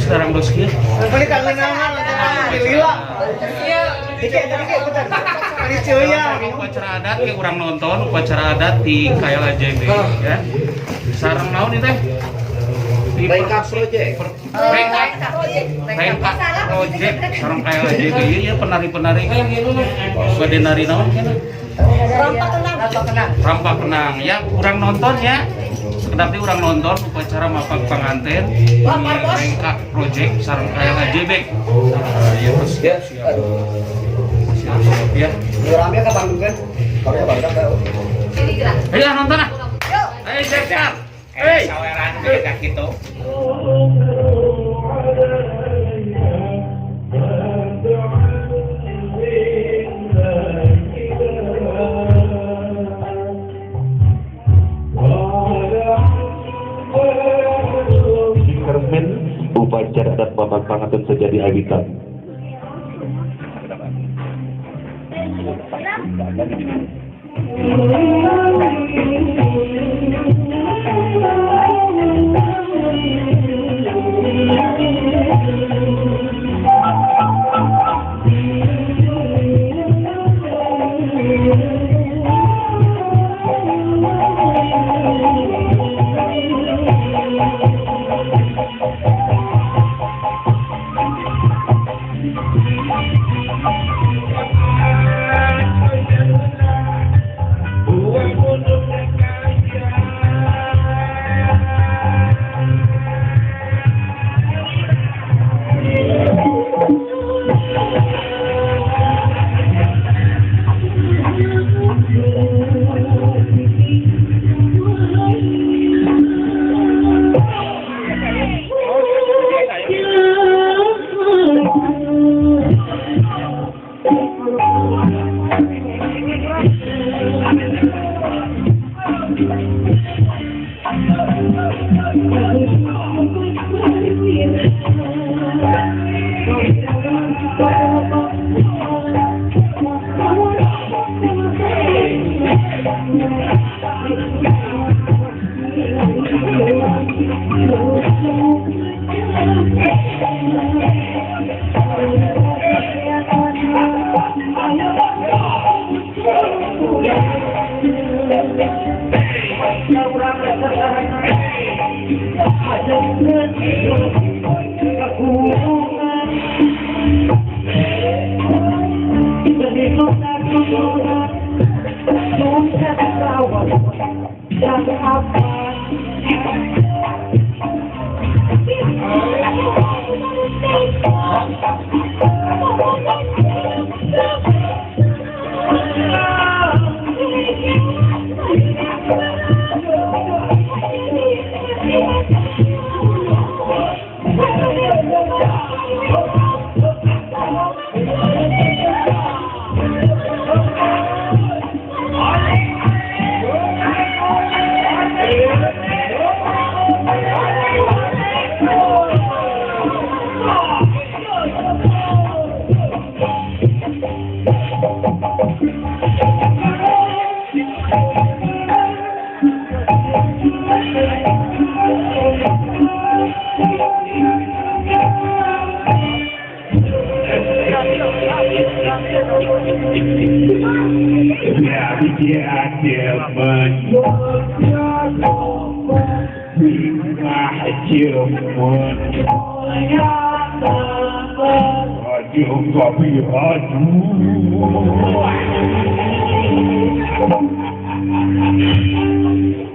Sekarang bos kieu. Beli kangeunangan lila. Upacara adat ke urang nonton upacara adat di KLAJB ya. Sareng naon ieu teh? Di Rengkak Project. Rengkak Rengkak Project sareng KLAJB ieu ya penari-penari. Bade nari naon cenah? Rampak kenang. Rampak kenang ya, urang nonton ya. Sekedap teh urang nonton upacara mapak panganten di Rengkak Project sareng KLAJB. Iya terus Ya, siap. aduh. Siap ya. Rame ke Bandung kan? Kalau ya Bandung kan. Ayo nonton ah. Ayo siap. Hei. Saweran beda gitu. Cermin upacara adat mapak panganten sejadi awitan.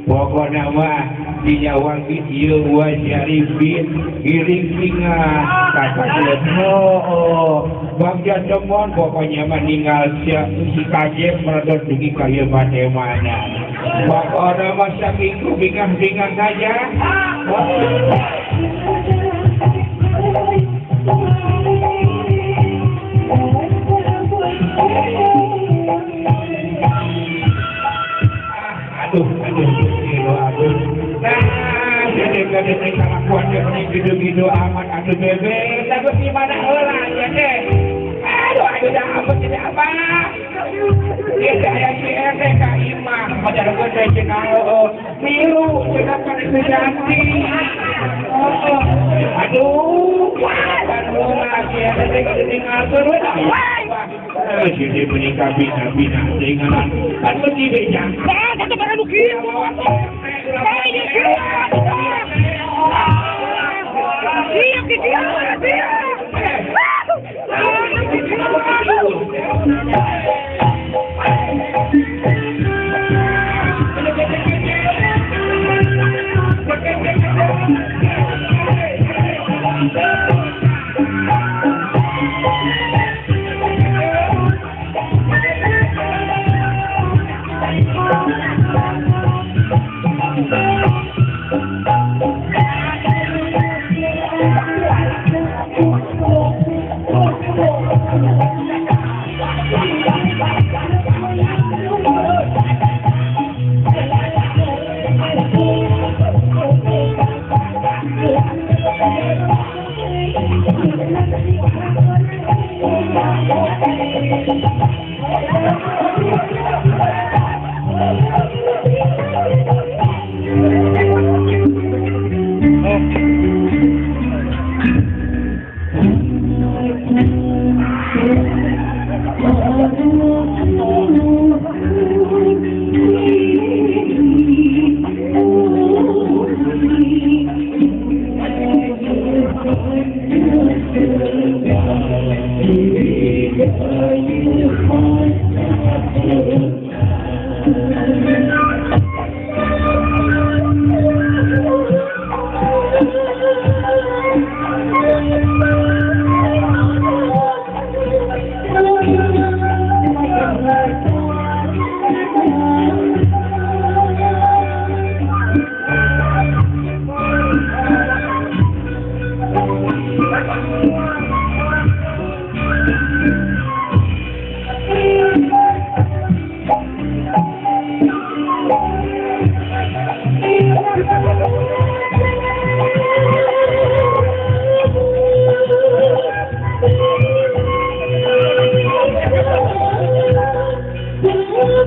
Pokoknya mah dinyawang di ieu wa syarifin giring singa kata oh bagja demon pokoknya mah ninggal si kajem meredot dugi ka ieu mana. Pokoknya masa minggu bingah-bingah saja. Aduh, aduh, aduh. Nah, jadi gede kelakuannya gitu-gitu amat aduh bebe. Lagu gimana heula ya teh? Aduh, aduh dah amat tidak apa. Dia saya si RT ka imah, padahal gue teh cenah milu cenah kan itu cantik. Aduh, kan heula si RT teh kudu tinggalkeun we dah. Jadi menikah bina-bina dengan kan mesti beja. Kata barang nu kieu.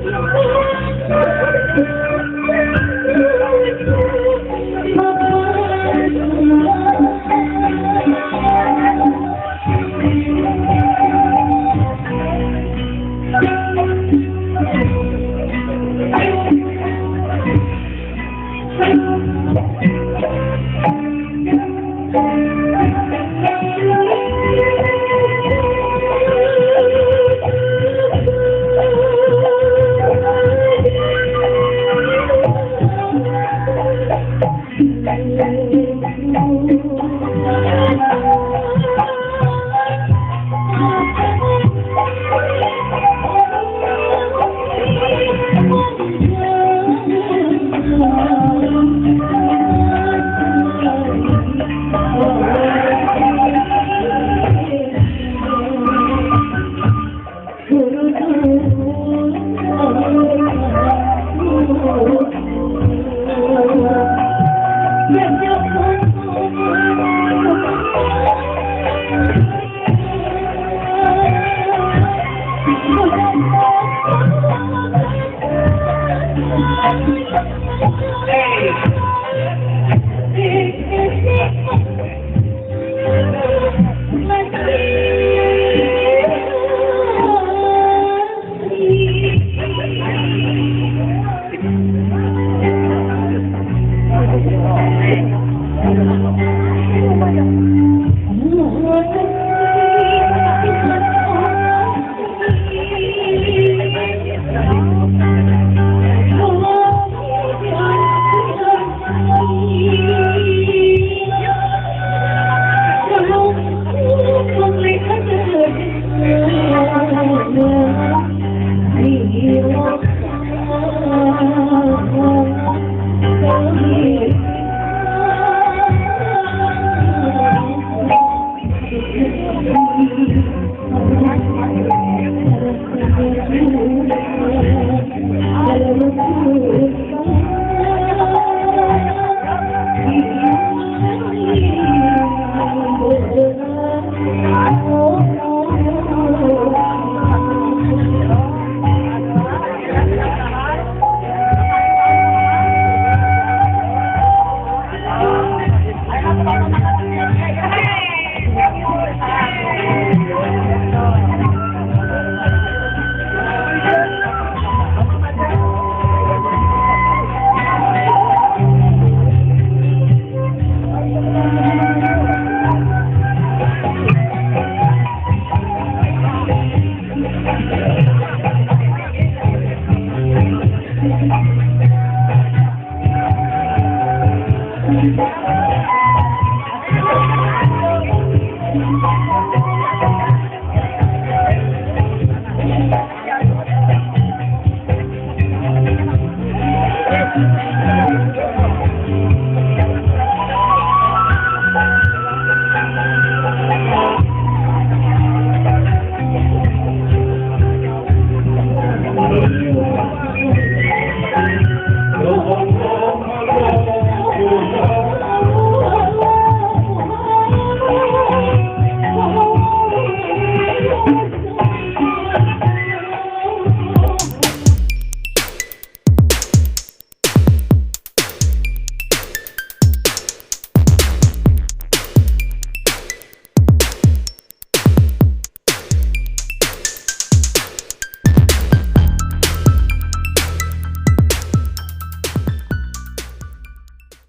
Thank you.